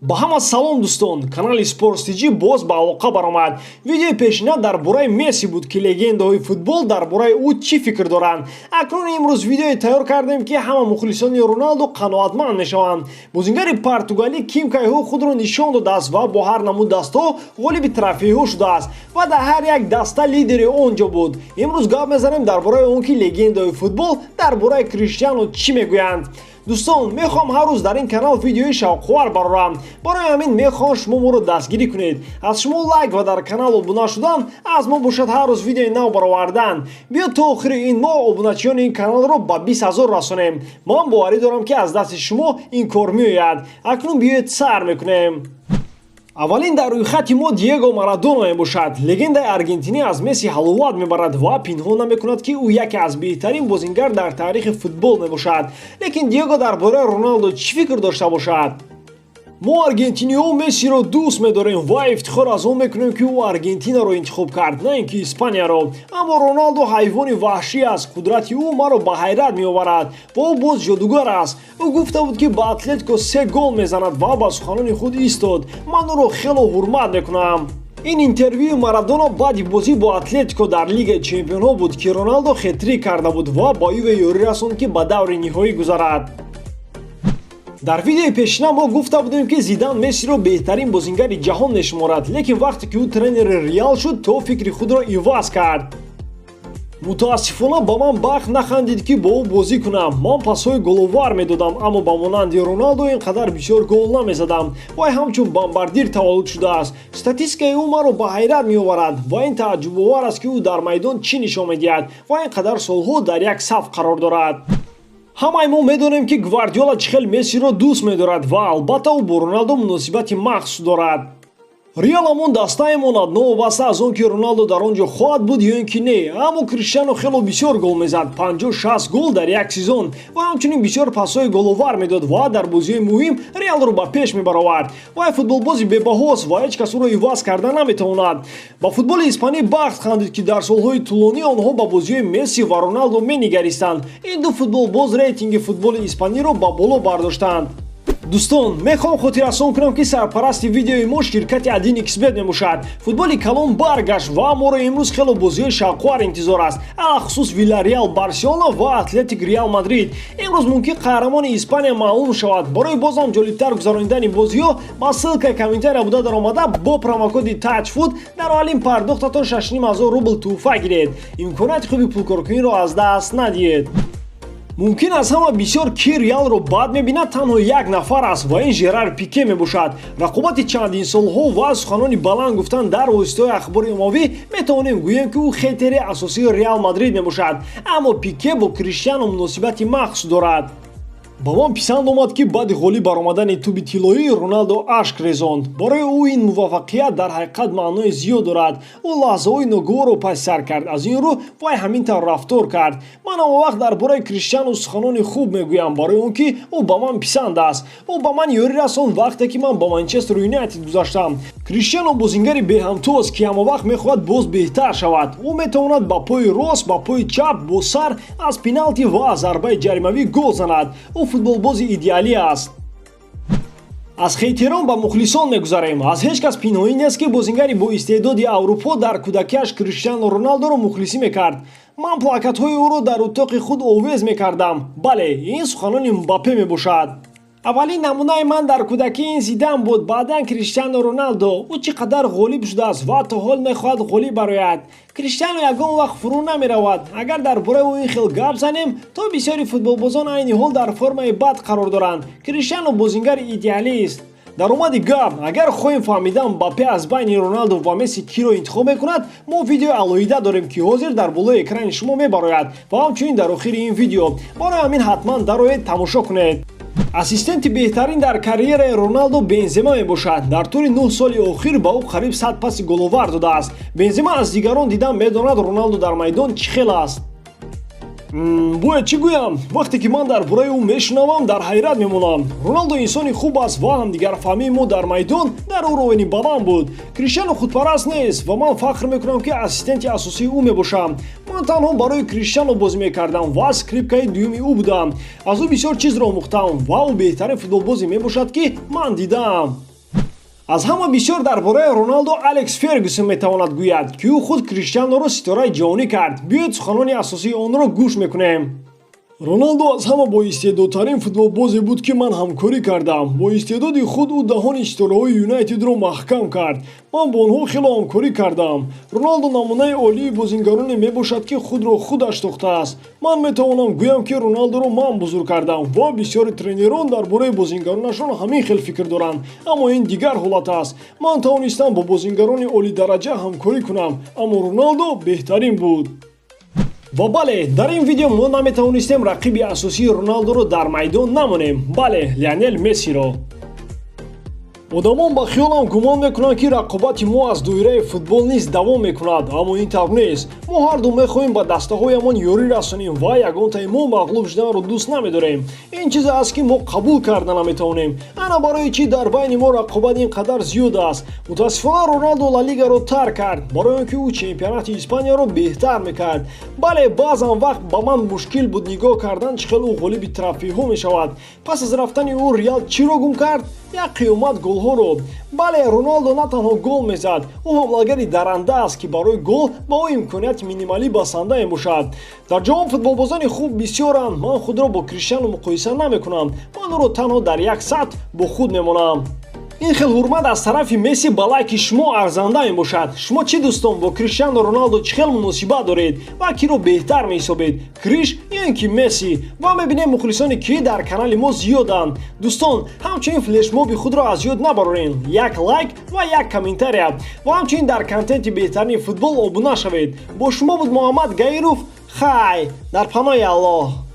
Ба ҳама салом, дӯстон! Канали Спортс ТЖ боз ба алоқа баромад. Видеои пешина дар бораи Месси буд, ки легендаҳои футбол дар бораи ӯ чӣ фикр доранд. Акнун имрӯз видеое тайёр кардем, ки ҳама мухлисони Роналду қаноатманд мешаванд. Бозингари португалӣ ким кайҳо худро нишон додааст ва бо ҳар намуд дастҳо ғолиби трофейҳо шудааст ва дар ҳар як даста лидери он ҷо буд. Имрӯз гап мезанем дар бораи он, ки легендаҳои футбол дар бораи Криштиану чӣ мегӯянд. Дӯстон, мехоҳам ҳар рӯз дар ин канал видеои шавқовар барорам. Барои ҳамин мехоҳам шумо моро дастгирӣ кунед. Аз шумо лайк ва дар канал обуна шудан, аз мо бошад ҳар рӯз видеои нав баровардан. Биё, то охири ин моҳ обуначиёни ин каналро ба 20 000 расонем. Ман боварӣ дорам, ки аз дасти шумо ин кор меояд. Акнун биёед, сар мекунем. Аввалин дар рӯйхати мо Диего Марадона мебошад. Легендаи аргентинӣ аз Месси ҳаловат мебарад ва пинҳон намекунад, ки ӯ яке аз беҳтарин бозингар дар таърихи футбол мебошад. Лекин Диего дар бораи Роналдо чӣ фикр дошта бошад? Мо, аргентиниҳо, Мессиро дӯст медорем ва ифтихор аз он мекунем, ки ӯ Аргентинаро интихоб кард, на ин ки Испанияро. Аммо Роналдо ҳайвони ваҳшӣ аст. Қудрати ӯ маро ба ҳайрат меоварад ва ӯ боз ҷодугар аст. Ӯ гуфта буд, ки ба Атлетико се гол мезанад, ва ба суханони худ истод. Ман ӯро хело ҳурмат мекунам. Ин интервюи Марадона баъди бозӣ бо Атлетико дар Лигаи чемпионҳо буд, ки Роналдо хет-трик карда буд ва ба Юве ёрӣ расонд, ки ба даври ниҳоӣ гузарад. Дар видеои пешина мо гуфта будем, ки Зидан Мессиро беҳтарин бозингари ҷаҳон мешуморад, лекин вақте ки ӯ тренери Реал шуд, то фикри худро иваз кард. Мутаассифона, ба ман бахт нахандид, ки бо ӯ бозӣ кунам. Ман пасҳои головар медодам, аммо ба монанди Роналдо ин қадар бисёр гол намезадам. Вай ҳамчун бомбардир таваллуд шудааст. Статистикаи ӯ маро ба ҳайрат меоварад ва ин тааҷҷубовар аст, ки ӯ дар майдон чӣ нишон медиҳад ва ин қадар солҳо дар як саф қарор дорад. Ҳамаи мо медонем, ки Гвардиола чӣ хел Мессиро дӯст медорад ва албатта ӯ бо Роналдо муносибати махсус дорад. Реал ҳамон дастае монад, новобаста аз он ки Роналдо дар он ҷо хоҳад буд ё ин ки не. Аммо Криштиано хело бисёр гол мезад, 50-60 гол дар як сезон, ва ҳамчунин бисёр пасҳои головар медод ва дар бозиҳои муҳим Реалро ба пеш мебаровард. Вай футболбози бебаҳост ва ҳеҷ кас ӯро иваз карда наметавонад. Ба футболи испанӣ бахт хандид, ки дар солҳои тӯлонӣ онҳо ба бозиҳои Месси ва Роналдо менигаристанд. Ин ду футболбоз рейтинги футболи испаниро ба боло бардоштанд. Дӯстон, мехоҳам хотиррасон кунам, ки сарпарасти видеои мо ширкати 1xBet мебошад. Футболи калон баргашт ва моро имрӯз хело бозиҳои шавқовар интизор аст, алахусус Вилареал Барселона ва Атлетик Реал Мадрид. Имрӯз мумкин қаҳрамони Испания маълум шавад. Барои бозам ҷолибтар гузаронидани бозиҳо ба ссылкаи комментария буда даромада, бо промокоди TAJFOOT дар аввалин пардохтатон 6500 рубл тӯҳфа гиред. Имконияти хуби пулкоркуниро аз даст надиҳед. Мумкин аз ҳама бисёр ки Реалро бад мебинад, танҳо як нафар аст ва ин Жерар Пике мебошад. Рақобати чандин солҳо ва суханони баланд гуфтан дар воситаҳои ахбори оммавӣ, метавонем гӯем, ки ӯ хейтери асосии Реал Мадрид мебошад. Аммо Пике бо Криштиано муносибати махсус дорад. Ба ман писанд омад, ки баъди ғолиб баромадани тӯби тиллоӣ Роналдо ашк резонд. Барои ӯ ин муваффақият дар ҳақиқат маънои зиёд дорад. Ӯ лаҳзаҳои ногуворро паси сар кард, аз ин рӯ вай ҳамин тавр рафтор кард. Ман ҳама вақт дар бораи Криштиану суханони хуб мегӯям, барои он ки ӯ ба ман писанд аст. Ӯ ба ман ёрӣ расонд, вақте ки ман ба Манчестер Юнайтед гузаштам. Криштиано бозингари беҳамтост, ки ҳамавақт мехоҳад боз беҳтар шавад. Ӯ метавонад ба пои рост, ба пои чап, бо сар, аз пеналти ва аз зарбаи ҷаримавӣ гол занад. Ӯ футболбози идеалӣ аст. Аз хейтерон ба мухлисон мегузарем. Аз ҳеҷ кас пинҳонӣ нест, ки бозингари боистеъдоди Аврупо дар кӯдакиаш Криштиану Роналдоро мухлисӣ мекард. Ман плакатҳои ӯро дар утоқи худ овез мекардам. Бале, ин суханони Мбаппе мебошад. Аввалин намунаи ман дар кӯдакӣ ин Зидан буд, баъдан Криштиану Роналдо. Ӯ чӣ қадар ғолиб шудааст ва то ҳол мехоҳад ғолиб барояд. Криштиану ягон вақт фурӯ намеравад. Агар дар бораи ӯ ин хел гап занем, то бисёри футболбозон айни ҳол дар формаи бад қарор доранд. Криштиану бозингари идеалист. Даромади гап, агар хоҳем фаҳмидан, Мбаппе аз байни Роналдо ва Месси киро интихоб мекунад, мо видеои алоҳида дорем, ки ҳозир дар болои экрани шумо мебарояд ва ҳамчунин дар охири ин видео. Барои ҳамин ҳатман дароед, тамошо кунед. Ассистенти беҳтарин дар карьераи Роналдо Бензема мебошад. Дар тӯли 9 соли охир ба ӯ қариб 100 паси головар додааст. Бензема аз дигарон дидан медонад, Роналдо дар майдон чӣ хел аст. Бояд чӣ гӯям? Вақте ки ман дар бораи ӯ мешунавам, дар ҳайрат мемонам. Роналдо инсони хуб аст ва ҳамдигарфаҳмии мо дар майдон дар уровени баланд буд. Криштиану худпараст нест ва ман фахр мекунам, ки ассистенти асосии ӯ мебошам. Ман танҳо барои Криштиану бозӣ мекардам ва скрипкаи дуюми ӯ будам. Аз ӯ бисёр чизро омӯхтам ва ӯ беҳтарин футболбозе мебошад, ки ман дидаам. Аз ҳама бисёр дар бораи Роналдо Алекс Фергюсон метавонад гӯяд, ки ӯ худ Криштианоро ситораи ҷаҳонӣ кард. Биёед, суханони асосии онро гӯш мекунем. Роналдо аз ҳама боистеъдодтарин футболбозе буд, ки ман ҳамкорӣ кардам. Бо истеъдоди худ ӯ даҳони ситораҳои Юнайтедро маҳкам кард. Ман бо онҳо хело ҳамкорӣ кардам. Роналдо намунаи олии бозингароне мебошад, ки худро худаш сохтааст. Ман метавонам гӯям, ки Роналдоро ман бузург кардам ва бисёри тренерон дар бораи бозингаронашон ҳамин хел фикр доранд, аммо ин дигар ҳолат аст. Ман тавонистам бо бозингарони олидараҷа ҳамкорӣ кунам, аммо Роналдо беҳтарин буд. Ва бале, дар ин видео мо наметавонистем рақиби асосии Роналдоро дар майдон намонем. Бале, Лионел Мессиро. Одамон ба хиёлам гумон мекунанд, ки рақобати мо аз доираи футбол низ давом мекунад, аммо ин тавр нест. Мо ҳарду мехоҳем ба дастаҳоямон ёрӣ расонем ва ягонтаи мо мағлуб шуданро дӯст намедорем. Ин чизе аст, ки мо қабул карда наметавонем. Ана барои чӣ дар байни мо рақобат ин қадар зиёд аст. Мутаассифона, Роналдо Ла Лигаро тарк кард, барои он ки ӯ чемпионати Испанияро беҳтар мекард. Бале, баъзан вақт ба ман мушкил буд нигоҳ кардан, чӣ хел ӯ ғолиби трофейҳо мешавад. Пас аз рафтани ӯ Реал чиро гум кард? Як қиёмат голҳоро. Бале, Роналдо на танҳо гол мезад, ӯ ҳамлагари даранда аст, ки барои гол ба ӯ имконияти минималӣ басанда мебошад. Дар ҷаҳон футболбозони хуб бисёранд. Ман худро бо Криштиану муқоиса намекунам. Ман ӯро танҳо дар як сатҳ бо худ мемонам. Ин хел ҳурмат аз тарафи Месси ба лайки шумо арзанда мебошад. Шумо чӣ, дӯстон, бо Криштиану Роналдо чӣ хел муносибат доред ва киро беҳтар меҳисобед, Криш ё ин ки Месси? Ва мебинем, мухлисони кӣ дар канали мо зиёданд. Дӯстон, ҳамчунин флешмоби худро аз ёд набароред: як лайк ва як комментария, ва ҳамчунин дар контенти беҳтарини футбол обуна шавед. Бо шумо буд Муҳаммад Гаиров. Хай, дар паноҳи Аллоҳ.